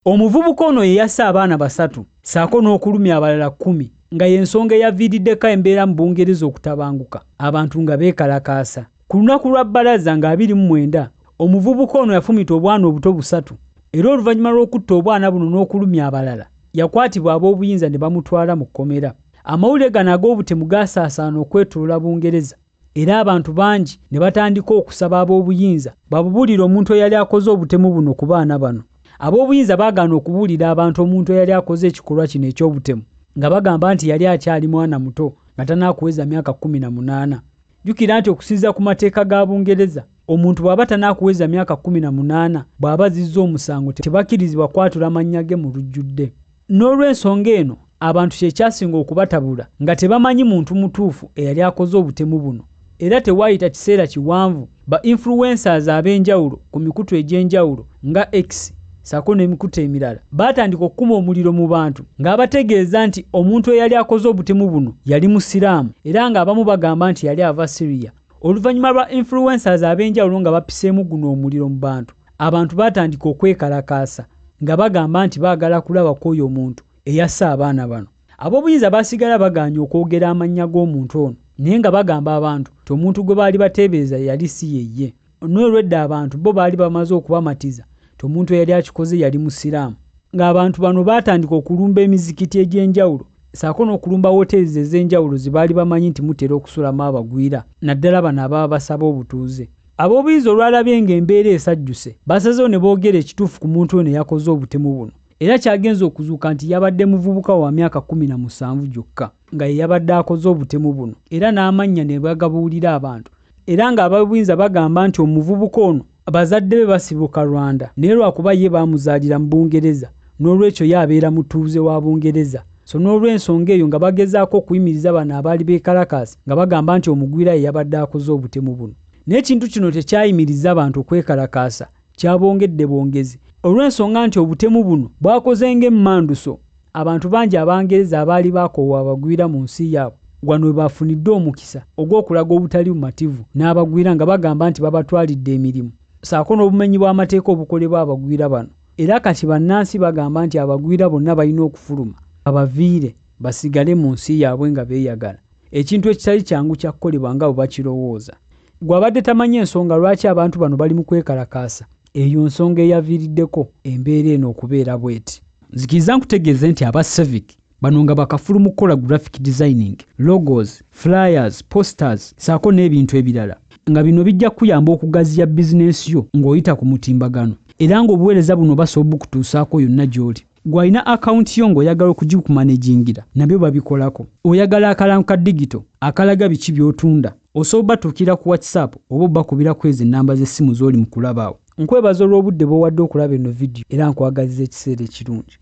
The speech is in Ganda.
Omuvubuka ono ye yasse abaana basatu ssaako n'okulumya abalala 10 nga y'ensonga eyaviiriddeko embeera mu Bungereza okutabanguka abantu nga beekalakaasa. Ku lunaku lwa Bbalaza nga 29, omuvubuka ono yafumita obwana obuto busatu era oluvannyuma lw'okutta obwana buno n'okulumya abalala, yakwatibwa ab'obuyinza ne bamutwala mu kkomera. Amawulire gano ag'obutemu gaasaasaana okwetooloola Bungereza era abantu bangi ne batandika okusaba ab'obuyinza babubuulire omuntu eyali akoze obutemu buno ku baana bano. Ab'obuyinza baagaana okubuulira abantu omuntu eyali akoze ekikolwa kino eky'obutemu nga bagamba nti yali akyali mwana muto nga tannaakuweza myaka 18. Jjukira nti okusinziira ku mateeka ga Bungereza, omuntu bw'aba tannaakuweza myaka 18 bw'aba azizza omusango tebakkirizibwa kwatula mannya ge mu lujjudde. N'olw'ensonga eno, abantu kye kyasinga okubatabula nga tebamanyi muntu mutuufu eyali akoze obutemu buno. Era tewaayita kiseera kiwanvu ba influencers ab'enjawulo ku mikutu egy'enjawulo nga X ssaako n'emikutu emirala baatandika okukuma omuliro mu bantu ng'abategeeza nti omuntu eyali akoze obutemu buno yali Musiraamu era ng'abamu bagamba nti yali ava Syria. Oluvannyuma lwa influencers ab'enjawulo nga bapiseemu guno omuliro mu bantu, abantu baatandika okwekalakaasa nga bagamba nti baagala kulaba ku oyo omuntu eyasse abaana bano. Ab'obuyinza baasigala bagaanye okwogera amannya g'omuntu ono naye nga bagamba abantu nti omuntu gwe baali bateebereza yali si ye ye. N'olwedda abantu bo baali bamaze okubamatiza nti omuntu eyali akikoze yali Musiraamu. Ng'abantu bano baatandika okulumba emizikiti egy'enjawulo ssaako n'okulumba wooteeri ez'enjawulo ze baali bamanyi nti mutera okusulamu abagwira naddala bano ababa basaba obutuuze. Ab'obuyinza olwalabye ng'embeera esajjuse baasazeewo ne boogera ekituufu ku muntu ono eyakoze obutemu buno. Era kyagenze okuzuuka nti yabadde muvubuka wa myaka 17 gyokka nga ye yabadde akoze obutemu buno era n'amannya ne bagabuulira abantu. Era ng'ab'obuyinza bagamba nti omuvubuka ono bazadde be basibuka Rwanda naye lwakuba ye baamuzaalira mu Bungereza n'olwekyo ye abeera mutuuze wa Bungereza. So n'olw'ensonga eyo nga bagezaako okuyimiriza bano abaali beekalakaasa nga bagamba nti omugwira ye yabadde akoze obutemu buno. Naye ekintu kino tekyayimiriza bantu okwekalakaasa, kyabongedde bwongezi olw'ensonga nti obutemu buno bwakoze ng'emmanduso. Abantu bangi Abangereza abaali baakoowa abagwira mu nsi yaabwe wano we bafunidde omukisa ogw'okulaga obutali bumativu n'abagwira nga bagamba nti babatwalidde emirimu ssaako n'obumenyi bw'amateeka obukolebwa abagwira bano. Era kati bannansi bagamba nti abagwira bonna balina okufuluma babaviire basigale mu nsi yaabwe nga beeyagala, ekintu ekitali kyangu kya kukolebwa nga bwe bakirowooza. Gw'abadde tamanyi ensonga lwaki abantu bano bali mu kwekalakaasa, eyo nsonga eyaviiriddeko embeera eno okubeera bw'eti. Nzikiriza nkutegeeze nti aba Civic bano nga bakafulu mu kukola graphic designing, logos, flyers, posters ssaako n'ebintu ebirala nga bino bijja kukuyamba okugaziya bizinensi yo ng'oyita ku mutimbagano era ng'obuweereza buno basobola obukutuusaako yonna gy'oli. Gw'alina akawunti yo ng'oyagala okugikumanegingira nabyo babikolako. Oyagala akalango ka digito akalaga biki by'otunda, osobola obatuukirira ku WhatsApp oba obakubira ku ezo ennamba z'essimu z'oli mu kulaba awo. Nkwebaza olw'obudde bw'owadde okulaba eno vidiyo era nkwagaliza ekiseera ekirungi.